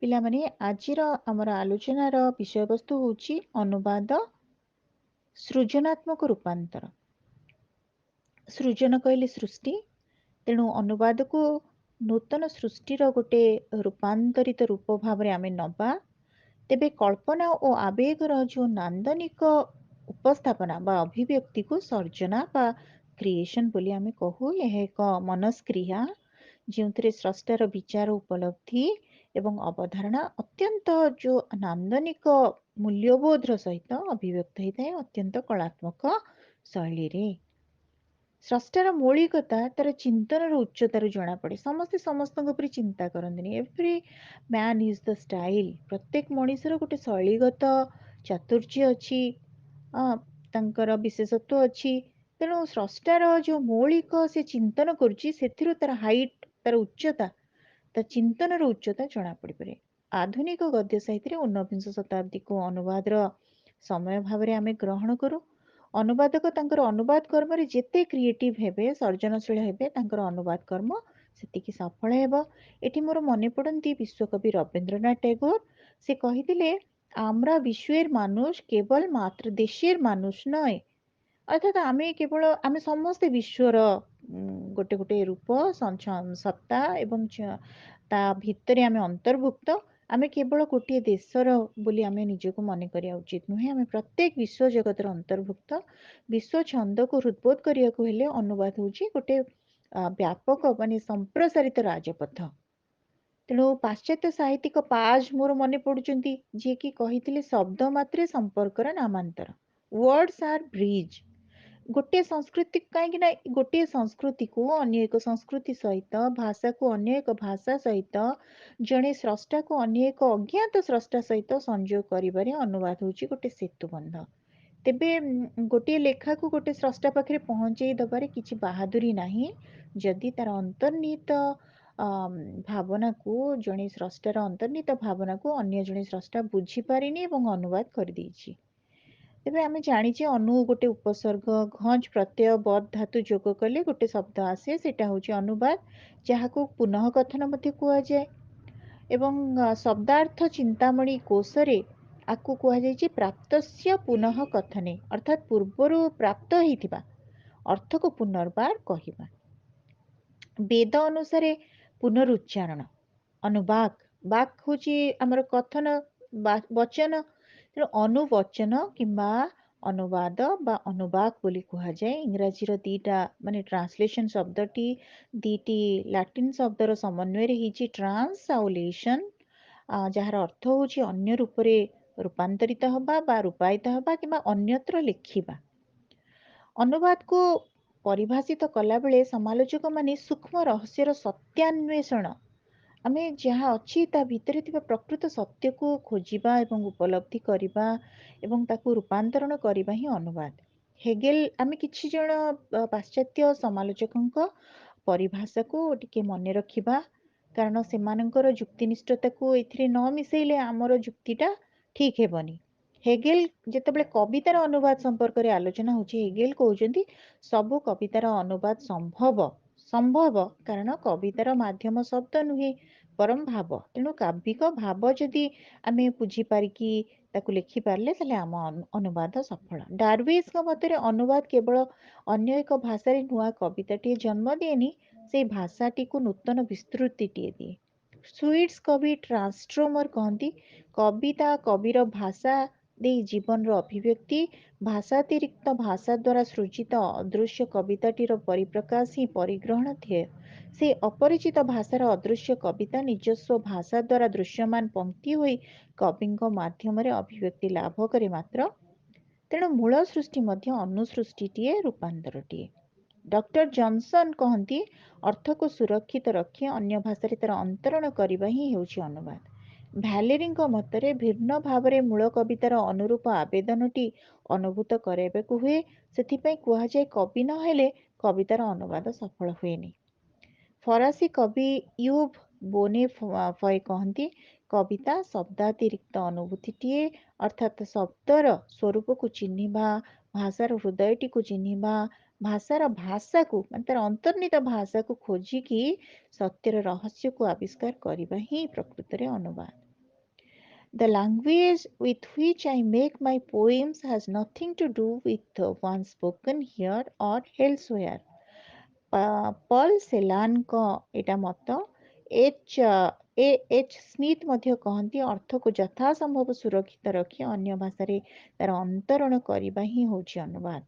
ପିଲାମାନେ, ଆଜିର ଆମର ଆଲୋଚନାର ବିଷୟବସ୍ତୁ ହେଉଛି ଅନୁବାଦ ସୃଜନାତ୍ମକ ରୂପାନ୍ତର। ସୃଜନ କହିଲେ ସୃଷ୍ଟି, ତେଣୁ ଅନୁବାଦକୁ ନୂତନ ସୃଷ୍ଟିର ଗୋଟେ ରୂପାନ୍ତରିତ ରୂପ ଭାବରେ ଆମେ ନବା। ତେବେ କଳ୍ପନା ଓ ଆବେଗର ଯେଉଁ ନାନ୍ଦନିକ ଉପସ୍ଥାପନା ବା ଅଭିବ୍ୟକ୍ତିକୁ ସର୍ଜନା ବା କ୍ରିଏସନ୍ ବୋଲି ଆମେ କହୁ। ଏହା ଏକ ମନସ୍କ୍ରିୟା, ଯେଉଁଥିରେ ସ୍ରଷ୍ଟାର ବିଚାର, ଉପଲବ୍ଧି ଏବଂ ଅବଧାରଣା ଅତ୍ୟନ୍ତ ଯେଉଁ ନାନ୍ଦନିକ ମୂଲ୍ୟବୋଧର ସହିତ ଅଭିବ୍ୟକ୍ତ ହେଇଥାଏ ଅତ୍ୟନ୍ତ କଳାତ୍ମକ ଶୈଳୀରେ। ସ୍ରଷ୍ଟାର ମୌଳିକତା ତାର ଚିନ୍ତନର ଉଚ୍ଚତାରୁ ଜଣାପଡ଼େ। ସମସ୍ତେ ସମସ୍ତଙ୍କ ଉପରେ ଚିନ୍ତା କରନ୍ତିନି। Every man is the style. ପ୍ରତ୍ୟେକ ମଣିଷର ଗୋଟେ ଶୈଳୀଗତ ଚାତୁର୍ଯ୍ୟ ଅଛି, ତାଙ୍କର ବିଶେଷତ୍ୱ ଅଛି। ତେଣୁ ସ୍ରଷ୍ଟାର ଯେଉଁ ମୌଳିକ ସେ ଚିନ୍ତନ କରୁଛି, ସେଥିରୁ ତାର ହାଇଟ୍, ତାର ଉଚ୍ଚତା, ତା ଚିନ୍ତନର ଉଚ୍ଚତା ଜଣାପଡ଼ିପାରେ। ଆଧୁନିକ ଗଦ୍ୟ ସାହିତ୍ୟରେ ଊନବିଂଶ ଶତାବ୍ଦୀକୁ ଅନୁବାଦର ସମୟ ଭାବରେ ଆମେ ଗ୍ରହଣ କରୁ। ଅନୁବାଦକ ତାଙ୍କର ଅନୁବାଦ କର୍ମରେ ଯେତେ କ୍ରିଏଟିଭ୍ ହେବେ, ସର୍ଜନଶୀଳ ହେବେ, ତାଙ୍କର ଅନୁବାଦ କର୍ମ ସେତିକି ସଫଳ ହେବ। ଏଠି ମୋର ମନେ ପଡ଼ନ୍ତି ବିଶ୍ୱକବି ରବୀନ୍ଦ୍ରନାଥ ଟେଗୋର। ସେ କହିଥିଲେ, আমরা বিশ্বের মানুষ, কেবল মাত্র দেশের মানুষ নয়। ଅର୍ଥାତ୍ ଆମେ କେବଳ, ଆମେ ସମସ୍ତେ ବିଶ୍ୱର ଗୋଟେ ଗୋଟେ ରୂପ, ସତ୍ତା ଏବଂ ତା ଭିତରେ ଆମେ ଅନ୍ତର୍ଭୁକ୍ତ। ଆମେ କେବଳ ଗୋଟିଏ ଦେଶର ବୋଲି ଆମେ ନିଜକୁ ମନେ କରିବା ଉଚିତ ନୁହେଁ। ଆମେ ପ୍ରତ୍ୟେକ ବିଶ୍ୱ ଜଗତର ଅନ୍ତର୍ଭୁକ୍ତ। ବିଶ୍ୱ ଛନ୍ଦକୁ ହୃଦବୋଧ କରିବାକୁ ହେଲେ ଅନୁବାଦ ହେଉଛି ଗୋଟେ ବ୍ୟାପକ, ମାନେ ସମ୍ପ୍ରସାରିତ ରାଜପଥ। ତେଣୁ ପାଶ୍ଚାତ୍ୟ ସାହିତ୍ୟିକ ପାଜ ମୋର ମନେ ପଡୁଛନ୍ତି, ଯିଏକି କହିଥିଲେ, ଶବ୍ଦ ମାତ୍ରେ ସମ୍ପର୍କର ନାମାନ୍ତର। Words are bridge. ଗୋଟିଏ ସଂସ୍କୃତି, କାହିଁକି ନା ଗୋଟିଏ ସଂସ୍କୃତିକୁ ଅନ୍ୟ ଏକ ସଂସ୍କୃତି ସହିତ, ଭାଷାକୁ ଅନ୍ୟ ଏକ ଭାଷା ସହିତ, ଜଣେ ସ୍ରଷ୍ଟାକୁ ଅନ୍ୟ ଏକ ଅଜ୍ଞାତ ସ୍ରଷ୍ଟା ସହିତ ସଂଯୋଗ କରିବାରେ ଅନୁବାଦ ହେଉଛି ଗୋଟେ ସେତୁବନ୍ଧ। ତେବେ ଗୋଟିଏ ଲେଖାକୁ ଗୋଟେ ସ୍ରଷ୍ଟା ପାଖରେ ପହଞ୍ଚେଇ ଦବାରେ କିଛି ବାହାଦୁରୀ ନାହିଁ, ଯଦି ତାର ଅନ୍ତର୍ନିହିତ ଭାବନାକୁ, ଜଣେ ସ୍ରଷ୍ଟାର ଅନ୍ତର୍ନିହିତ ଭାବନାକୁ ଅନ୍ୟ ଜଣେ ସ୍ରଷ୍ଟା ବୁଝିପାରିନି ଏବଂ ଅନୁବାଦ କରିଦେଇଛି। ତେବେ ଆମେ ଜାଣିଛେ, ଅନୁ ଗୋଟେ ଉପସର୍ଗ, ଘଞ୍ଚ ପ୍ରତ୍ୟୟ, ବଦ୍ ଧାତୁ ଯୋଗ କଲେ ଗୋଟେ ଶବ୍ଦ ଆସେ, ସେଇଟା ହେଉଛି ଅନୁବାଦ, ଯାହାକୁ ପୁନଃ କଥନ ମଧ୍ୟ କୁହାଯାଏ। ଏବଂ ଶବ୍ଦାର୍ଥ ଚିନ୍ତାମଣି କୋଷରେ ଆକୁ କୁହାଯାଇଛି ପ୍ରାପ୍ତସ୍ୟ ପୁନଃ କଥନେ, ଅର୍ଥାତ୍ ପୂର୍ବରୁ ପ୍ରାପ୍ତ ହେଇଥିବା ଅର୍ଥକୁ ପୁନର୍ବାର କହିବା। ବେଦ ଅନୁସାରେ ପୁନରୁଚ୍ଚାରଣ ଅନୁବାକ। ବାକ୍ ହେଉଛି ଆମର କଥନ, ବଚନ। ତେଣୁ ଅନୁବଚନ କିମ୍ବା ଅନୁବାଦ ବା ଅନୁବାକ ବୋଲି କୁହାଯାଏ। ଇଂରାଜୀର ଦିଟା, ମାନେ ଟ୍ରାନ୍ସଲେସନ ଶବ୍ଦଟି ଦିଟି ଲାଟିନ ଶବ୍ଦର ସମନ୍ୱୟରେ ହେଇଛି, ଟ୍ରାନ୍ସ ଆଉ ଲେସନ, ଯାହାର ଅର୍ଥ ହେଉଛି ଅନ୍ୟ ରୂପରେ ରୂପାନ୍ତରିତ ହେବା ବା ରୂପାୟିତ ହେବା କିମ୍ବା ଅନ୍ୟତ୍ର ଲେଖିବା। ଅନୁବାଦକୁ ପରିଭାଷିତ କଲାବେଳେ ସମାଲୋଚକମାନେ ସୂକ୍ଷ୍ମ ରହସ୍ୟର ସତ୍ୟାନ୍ୱେଷଣ, ଆମେ ଯାହା ଅଛି ତା ଭିତରେ ଥିବା ପ୍ରକୃତ ସତ୍ୟକୁ ଖୋଜିବା ଏବଂ ଉପଲବ୍ଧି କରିବା ଏବଂ ତାକୁ ରୂପାନ୍ତରଣ କରିବା ହିଁ ଅନୁବାଦ। ହେଗେଲ, ଆମେ କିଛି ଜଣ ପାଶ୍ଚାତ୍ୟ ସମାଲୋଚକଙ୍କ ପରିଭାଷାକୁ ଟିକେ ମନେ ରଖିବା, କାରଣ ସେମାନଙ୍କର ଯୁକ୍ତିନିଷ୍ଠତାକୁ ଏଥିରେ ନ ମିଶେଇଲେ ଆମର ଯୁକ୍ତିଟା ଠିକ୍ ହେବନି। ହେଗେଲ, ଯେତେବେଳେ କବିତାର ଅନୁବାଦ ସମ୍ପର୍କରେ ଆଲୋଚନା ହେଉଛି, ହେଗେଲ କହୁଛନ୍ତି ସବୁ କବିତାର ଅନୁବାଦ ସମ୍ଭବ, କାରଣ କବିତାର ମାଧ୍ୟମ ଶବ୍ଦ ନୁହେଁ ବରଂ ଭାବ। ତେଣୁ କାବ୍ୟିକ ଭାବ ଯଦି ଆମେ ବୁଝିପାରିକି ତାକୁ ଲେଖିପାରିଲେ, ତାହେଲେ ଆମ ଅନୁବାଦ ସଫଳ। ଡାରୱିସଙ୍କ ମତରେ ଅନୁବାଦ କେବଳ ଅନ୍ୟ ଏକ ଭାଷାରେ ନୂଆ କବିତାଟିଏ ଜନ୍ମ ଦିଏନି, ସେଇ ଭାଷାଟିକୁ ନୂତନ ବିସ୍ତୃତିଟିଏ ଦିଏ। ସୁଇଡ୍ସ କବି ଟ୍ରାନ୍ସଟ୍ରୋମର କହନ୍ତି, କବିତା କବିର ଭାଷା ଦେଇ ଜୀବନର ଅଭିବ୍ୟକ୍ତି। ଭାଷାତିରିକ୍ତ ଭାଷା ଦ୍ୱାରା ସୃଜିତ ଅଦୃଶ୍ୟ କବିତାଟିର ପରିପ୍ରକାଶ ହିଁ ପରିଗ୍ରହଣ ଧ୍ୟେୟ। ସେ ଅପରିଚିତ ଭାଷାର ଅଦୃଶ୍ୟ କବିତା ନିଜସ୍ୱ ଭାଷା ଦ୍ୱାରା ଦୃଶ୍ୟମାନ ପଙ୍କ୍ତି ହୋଇ କବିଙ୍କ ମାଧ୍ୟମରେ ଅଭିବ୍ୟକ୍ତି ଲାଭ କରେ ମାତ୍ର। ତେଣୁ ମୂଳ ସୃଷ୍ଟି ମଧ୍ୟ ଅନୁସୃଷ୍ଟିଟିଏ, ରୂପାନ୍ତରଟିଏ। ଡକ୍ଟର ଜନସନ୍ କହନ୍ତି, ଅର୍ଥକୁ ସୁରକ୍ଷିତ ରଖି ଅନ୍ୟ ଭାଷାରେ ତାର ଅନ୍ତରଣ କରିବା ହିଁ ହେଉଛି ଅନୁବାଦ। ଭ୍ୟାଲେରୀଙ୍କ ମତରେ ଭିନ୍ନ ଭାବରେ ମୂଳ କବିତାର ଅନୁରୂପ ଆବେଦନଟି ଅନୁଭୂତ କରାଇବାକୁ ହୁଏ। ସେଥିପାଇଁ କୁହାଯାଏ, କବି ନହେଲେ କବିତାର ଅନୁବାଦ ସଫଳ ହୁଏନି। ଫରାସୀ କବି ୟୁଭ୍ ବୋନେଫଏ କହନ୍ତି, କବିତା ଶବ୍ଦାତିରିକ୍ତ ଅନୁଭୂତିଟିଏ, ଅର୍ଥାତ୍ ଶବ୍ଦର ସ୍ୱରୂପକୁ ଚିହ୍ନିବା, ଭାଷାର ହୃଦୟଟିକୁ ଚିହ୍ନିବା, ଭାଷାର ଭାଷାକୁ, ମାନେ ତାର ଅନ୍ତର୍ନିହିତ ଭାଷାକୁ ଖୋଜିକି ସତ୍ୟର ରହସ୍ୟକୁ ଆବିଷ୍କାର କରିବା ହିଁ ପ୍ରକୃତରେ ଅନୁବାଦ। The language with which I make my poems has nothing to do with the one spoken here or elsewhere. Paul ସେଲାନଙ୍କ ଏଇଟା ମତ। ଏଚ୍ ଏ ଏଚ୍ ସ୍ମିଥ୍ ମଧ୍ୟ କହନ୍ତି, ଅର୍ଥକୁ ଯଥାସମ୍ଭବ ସୁରକ୍ଷିତ ରଖି ଅନ୍ୟ ଭାଷାରେ ତାର ଅନ୍ତରଣ କରିବା ହିଁ ହେଉଛି ଅନୁବାଦ।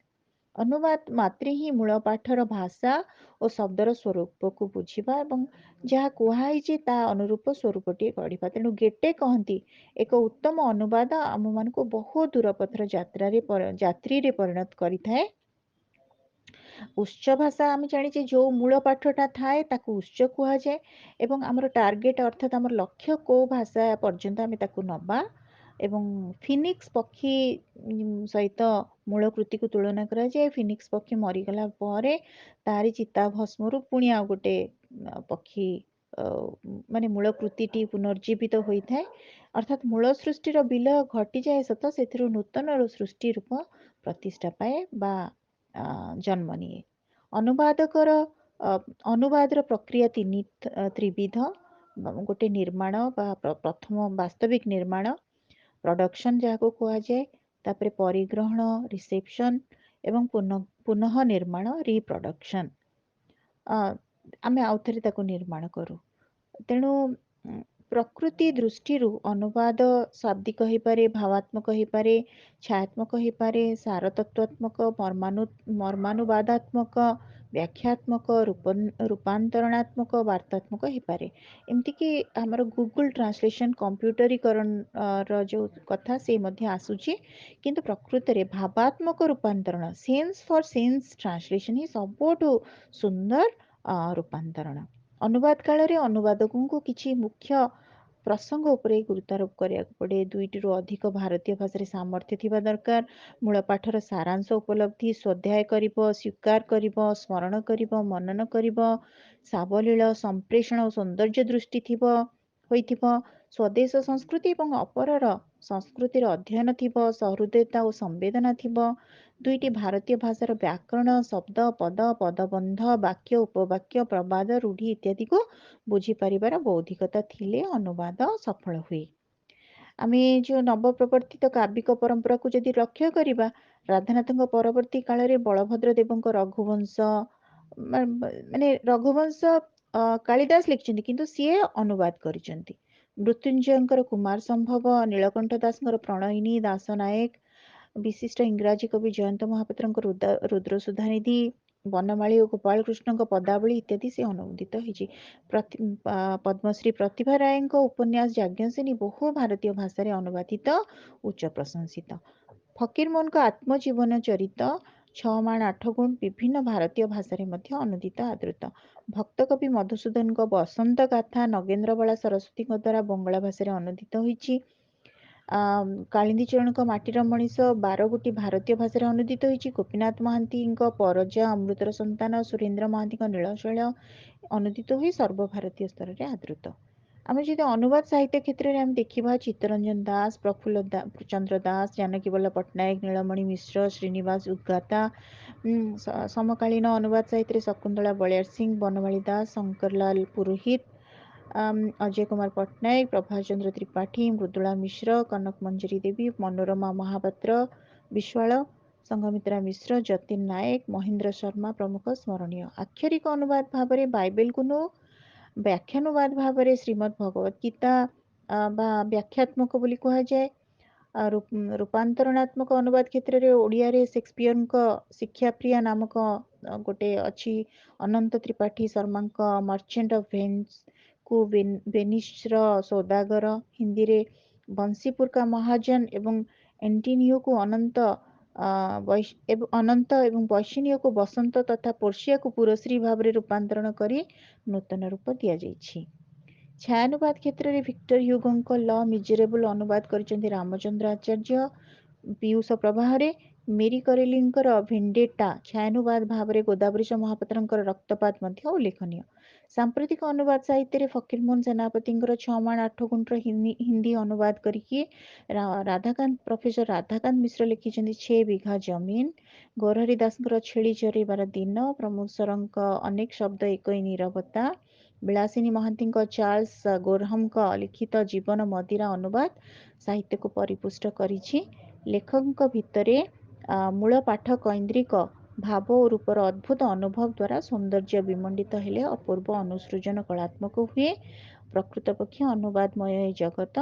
ଅନୁବାଦ ମାତ୍ରେ ହିଁ ମୂଳ ପାଠର ଭାଷା ଓ ଶବ୍ଦର ସ୍ୱରୂପକୁ ବୁଝିବା ଏବଂ ଯାହା କୁହାହେଇଛି ତା ଅନୁରୂପ ସ୍ୱରୂପଟିଏ ଗଢ଼ିବା। ତେଣୁ ଗେଟେ କହନ୍ତି, ଏକ ଉତ୍ତମ ଅନୁବାଦ ଆମମାନଙ୍କୁ ବହୁ ଦୂର ପଥର ଯାତ୍ରାରେ ଯାତ୍ରୀରେ ପରିଣତ କରିଥାଏ। ଉତ୍ସ ଭାଷା ଆମେ ଜାଣିଛେ, ଯେଉଁ ମୂଳ ପାଠଟା ଥାଏ ତାକୁ ଉତ୍ସ କୁହାଯାଏ ଏବଂ ଆମର ଟାର୍ଗେଟ ଅର୍ଥାତ୍ ଆମର ଲକ୍ଷ୍ୟ କେଉଁ ଭାଷା ପର୍ଯ୍ୟନ୍ତ ଆମେ ତାକୁ ନବା। ଏବଂ ଫିନିକ୍ସ ପକ୍ଷୀ ସହିତ ମୂଳ କୃତିକୁ ତୁଳନା କରାଯାଏ। ଫିନିକ୍ସ ପକ୍ଷୀ ମରିଗଲା ପରେ ତାରି ଚିତା ଭସ୍ମରୁ ପୁଣି ଆଉ ଗୋଟେ ପକ୍ଷୀ, ମାନେ ମୂଳ କୃତିଟି ପୁନର୍ଜୀବିତ ହୋଇଥାଏ। ଅର୍ଥାତ୍ ମୂଳ ସୃଷ୍ଟିର ବିଲୟ ଘଟିଯାଏ ସତ, ସେଥିରୁ ନୂତନ ସୃଷ୍ଟି ରୂପ ପ୍ରତିଷ୍ଠା ପାଏ ବା ଜନ୍ମ ନିଏ। ଅନୁବାଦକର ଅନୁବାଦର ପ୍ରକ୍ରିୟା ତିନି ତ୍ରିବିଧ। ଗୋଟେ ନିର୍ମାଣ ବା ପ୍ରଥମ ବାସ୍ତବିକ ନିର୍ମାଣ, ପ୍ରଡକ୍ସନ୍ ଯାହାକୁ କୁହାଯାଏ, ତାପରେ ପରିଗ୍ରହଣ, ରିସେପସନ୍ ଏବଂ ପୁନଃ ନିର୍ମାଣ, ରିପ୍ରଡକ୍ସନ୍। ଆମେ ଆଉଥରେ ତାକୁ ନିର୍ମାଣ କରୁ। ତେଣୁ ପ୍ରକୃତି ଦୃଷ୍ଟିରୁ ଅନୁବାଦ ଶାବ୍ଦିକ ହେଇପାରେ, ଭାବାତ୍ମକ ହେଇପାରେ, ଛାୟାତ୍ମକ ହେଇପାରେ, ସାରତତ୍ତ୍ୱାତ୍ମକ, ମର୍ମାନୁବାଦାତ୍ମକ, ବ୍ୟାଖ୍ୟାତ୍ମକ, ରୂପାନ୍ତରଣାତ୍ମକ, ବାର୍ତ୍ତାତ୍ମକ ହେଇପାରେ। ଏମିତିକି ଆମର ଗୁଗୁଲ ଟ୍ରାନ୍ସଲେସନ୍, କମ୍ପ୍ୟୁଟରୀକରଣର ଯେଉଁ କଥା ସେ ମଧ୍ୟ ଆସୁଛି। କିନ୍ତୁ ପ୍ରକୃତରେ ଭାବାତ୍ମକ ରୂପାନ୍ତରଣ, ସେନ୍ସ ଫର୍ ସେନ୍ସ ଟ୍ରାନ୍ସଲେସନ୍ ହିଁ ସବୁଠୁ ସୁନ୍ଦର ରୂପାନ୍ତରଣ। ଅନୁବାଦ କାଳରେ ଅନୁବାଦକଙ୍କୁ କିଛି ମୁଖ୍ୟ ପ୍ରସଙ୍ଗ ଉପରେ ଗୁରୁତ୍ୱାରୋପ କରିବାକୁ ପଡ଼େ। ଦୁଇଟିରୁ ଅଧିକ ଭାରତୀୟ ଭାଷାରେ ସାମର୍ଥ୍ୟ ଥିବା ଦରକାର। ମୂଳ ପାଠର ସାରାଂଶ ଉପଲବ୍ଧି ସ୍ୱାଧ୍ୟାୟ କରିବ, ସ୍ୱୀକାର କରିବ, ସ୍ମରଣ କରିବ, ମନନ କରିବ। ସାବଲୀଳ ସମ୍ପ୍ରେଷଣ ଓ ସୌନ୍ଦର୍ଯ୍ୟ ଦୃଷ୍ଟି ଥିବ ହୋଇଥିବ। ସ୍ୱଦେଶ ସଂସ୍କୃତି ଏବଂ ଅପରର ସଂସ୍କୃତିର ଅଧ୍ୟୟନ ଥିବ। ସହୃଦୟତା ଓ ସମ୍ବେଦନା ଥିବ। ଦୁଇଟି ଭାରତୀୟ ଭାଷାର ବ୍ୟାକରଣ, ଶବ୍ଦ, ପଦ, ପଦବନ୍ଧ, ବାକ୍ୟ, ଉପବାକ୍ୟ, ପ୍ରବାଦ, ରୂଢ଼ି ଇତ୍ୟାଦିକୁ ବୁଝିପାରିବାର ବୌଦ୍ଧିକତା ଥିଲେ ଅନୁବାଦ ସଫଳ ହୁଏ। ଆମେ ଯେଉଁ ନବପ୍ରବର୍ତ୍ତିତ କାବ୍ୟିକ ପରମ୍ପରାକୁ ଯଦି ଲକ୍ଷ୍ୟ କରିବା, ରାଧାନାଥଙ୍କ ପରବର୍ତ୍ତୀ କାଳରେ ବଳଭଦ୍ର ଦେବଙ୍କ ରଘୁବଂଶ, ମାନେ ରଘୁବଂଶ କାଳିଦାସ ଲେଖିଛନ୍ତି କିନ୍ତୁ ସିଏ ଅନୁବାଦ କରିଛନ୍ତି। ମୃତ୍ୟୁଞ୍ଜୟଙ୍କର କୁମାର ସମ୍ଭବ, ନୀଳକଣ୍ଠ ଦାସଙ୍କର ପ୍ରଣୟିନୀ, ଦାସ ନାୟକ, ବିଶିଷ୍ଟ ଇଂରାଜୀ କବି ଜୟନ୍ତ ମହାପାତ୍ରଙ୍କ ରୁଦ୍ର ସୁଧାନିଧି, ବନମାଳୀ ଓ ଗୋପାଳକୃଷ୍ଣଙ୍କ ପଦାବଳୀ ଇତ୍ୟାଦି ସେ ଅନୁଦିତ ହେଇଛି। ପଦ୍ମଶ୍ରୀ ପ୍ରତିଭା ରାୟଙ୍କ ଉପନ୍ୟାସ ଯାଜ୍ଞସେନୀ ବହୁ ଭାରତୀୟ ଭାଷାରେ ଅନୁବାଦିତ, ଉଚ୍ଚ ପ୍ରଶଂସିତ। ଫକୀରମୋହନଙ୍କ ଆତ୍ମଜୀବନ ଚରିତ 6 ମାଣ 8 ଗୁଣ୍ଠ ବିଭିନ୍ନ ଭାରତୀୟ ଭାଷାରେ ମଧ୍ୟ ଅନୁଦିତ, ଆଦୃତ। ଭକ୍ତକବି ମଧୁସୂଦନଙ୍କ ବସନ୍ତ ଗାଥା ନଗେନ୍ଦ୍ରବାଳା ସରସ୍ୱତୀଙ୍କ ଦ୍ୱାରା ବଙ୍ଗଳା ଭାଷାରେ ଅନୁଦିତ ହୋଇଛି। କାଳିନ୍ଦୀ ଚରଣଙ୍କ ମାଟିର ମଣିଷ 12 ଗୋଟି ଭାରତୀୟ ଭାଷାରେ ଅନୁଦିତ ହୋଇଛି। ଗୋପୀନାଥ ମହାନ୍ତିଙ୍କ ପରଜା, ଅମୃତର ସନ୍ତାନ, ସୁରେନ୍ଦ୍ର ମହାନ୍ତିଙ୍କ ନୀଳଶୈଳ ଅନୁଦିତ ହୋଇ ସର୍ବଭାରତୀୟ ସ୍ତରରେ ଆଦୃତ। ଆମେ ଯଦି ଅନୁବାଦ ସାହିତ୍ୟ କ୍ଷେତ୍ରରେ ଆମେ ଦେଖିବା, ଚିତ୍ତରଞ୍ଜନ ଦାସ, ପ୍ରଫୁଲ୍ଲ ଚନ୍ଦ୍ର ଦାସ, ଜାନକୀବଲ୍ଲଭ ପଟ୍ଟନାୟକ, ନୀଳମଣି ମିଶ୍ର, ଶ୍ରୀନିବାସ ଉଦ୍ଗାତା। ସମକାଳୀନ ଅନୁବାଦ ସାହିତ୍ୟରେ ଶକୁନ୍ତଳା ବଳିୟାର ସିଂ, ବନମାଳୀ ଦାସ, ଶଙ୍କରଲାଲ ପୁରୋହିତ, ଅଜୟ କୁମାର ପଟ୍ଟନାୟକ, ପ୍ରଭାସ ଚନ୍ଦ୍ର ତ୍ରିପାଠୀ, ମୃଦୁଳା ମିଶ୍ର, କନକ ମଞ୍ଜରୀ ଦେବୀ, ମନୋରମା ମହାପାତ୍ର ବିଶ୍ୱାଳ, ସଂଘମିତ୍ରା ମିଶ୍ର, ଯତୀନ ନାୟକ, ମହେନ୍ଦ୍ର ଶର୍ମା ପ୍ରମୁଖ ସ୍ମରଣୀୟ। ଆକ୍ଷରିକ ଅନୁବାଦ ଭାବରେ ବାଇବେଲକୁ ନଉ, ବ୍ୟାଖ୍ୟାନୁବାଦ ଭାବରେ ଶ୍ରୀମଦ୍ ଭଗବତ ଗୀତା ବା ବ୍ୟାଖ୍ୟାତ୍ମକ ବୋଲି କୁହାଯାଏ। ରୂପାନ୍ତରଣାତ୍ମକ ଅନୁବାଦ କ୍ଷେତ୍ରରେ ଓଡ଼ିଆରେ ସେକ୍ସପିୟରଙ୍କ ଶିକ୍ଷାପ୍ରିୟା ନାମକ ଗୋଟେ ଅଛି। ଅନନ୍ତ ତ୍ରିପାଠୀ ଶର୍ମାଙ୍କ ମର୍ଚେଣ୍ଟ ଅଫ୍ ଭେନ୍ସକୁ ବେନିସର ସୌଦାଗର, ହିନ୍ଦୀରେ ବଂଶୀପୁର କା ମହାଜନ ଏବଂ ଏଣ୍ଟିନିଓକୁ ଅନନ୍ତ ଅନନ୍ତ ଏବଂ ବୈଶିନୀୟକୁ ବସନ୍ତ ତଥା ପୋର୍ସିଆକୁ ପୁରଶ୍ରୀ ଭାବରେ ରୂପାନ୍ତରଣ କରି ନୂତନ ରୂପ ଦିଆଯାଇଛି। ଛାୟାନୁବାଦ କ୍ଷେତ୍ରରେ ଭିକ୍ଟର ହ୍ୟୁଗୋଙ୍କ ଲ ମିଜରେବୁଲ ଅନୁବାଦ କରିଛନ୍ତି ରାମଚନ୍ଦ୍ର ଆଚାର୍ଯ୍ୟ ପୀୟୁଷ ପ୍ରବାହରେ। ମେରି କରେଲିଙ୍କର ଭେଣ୍ଡେଟା ଛାୟାନୁବାଦ ଭାବରେ ଗୋଦାବରୀଶ ମହାପାତ୍ରଙ୍କର ରକ୍ତପାତ ମଧ୍ୟ ଉଲ୍ଲେଖନୀୟ। ସାମ୍ପ୍ରତିକ ଅନୁବାଦ ସାହିତ୍ୟରେ ଫକୀରମୋହନ ସେନାପତିଙ୍କର 6 ମାଣ 8 ଗୁଣ୍ଠର ହିନ୍ଦୀ ଅନୁବାଦ କରିକି ରାଧାକାନ୍ତ, ପ୍ରଫେସର ରାଧାକାନ୍ତ ମିଶ୍ର ଲେଖିଛନ୍ତି ଛେ ବିଘା ଜମିନ, ଗୌରହରି ଦାସଙ୍କର ଛେଳି ଚରେଇବାର ଦିନ, ପ୍ରମୋଦ ସରଙ୍କ ଅନେକ ଶବ୍ଦ ଏକ ନିରବତା, ବିଳାସିନୀ ମହାନ୍ତିଙ୍କ ଚାର୍ଲସ ଗୋରହମଙ୍କ ଲିଖିତ ଜୀବନ ମଦିରା ଅନୁବାଦ ସାହିତ୍ୟକୁ ପରିପୁଷ୍ଟ କରିଛି। ଲେଖକଙ୍କ ଭିତରେ ମୂଳ ପାଠ କୈନ୍ଦ୍ରିକ ଭାବ ଓ ରୂପର ଅଦ୍ଭୁତ ଅନୁଭବ ଦ୍ୱାରା ସୌନ୍ଦର୍ଯ୍ୟ ବିମଣ୍ଡିତ ହେଲେ ଅପୂର୍ବ ଅନୁସୃଜନ କଳାତ୍ମକ ହୁଏ। ପ୍ରକୃତ ପକ୍ଷେ ଅନୁବାଦମୟ ଏ ଜଗତ।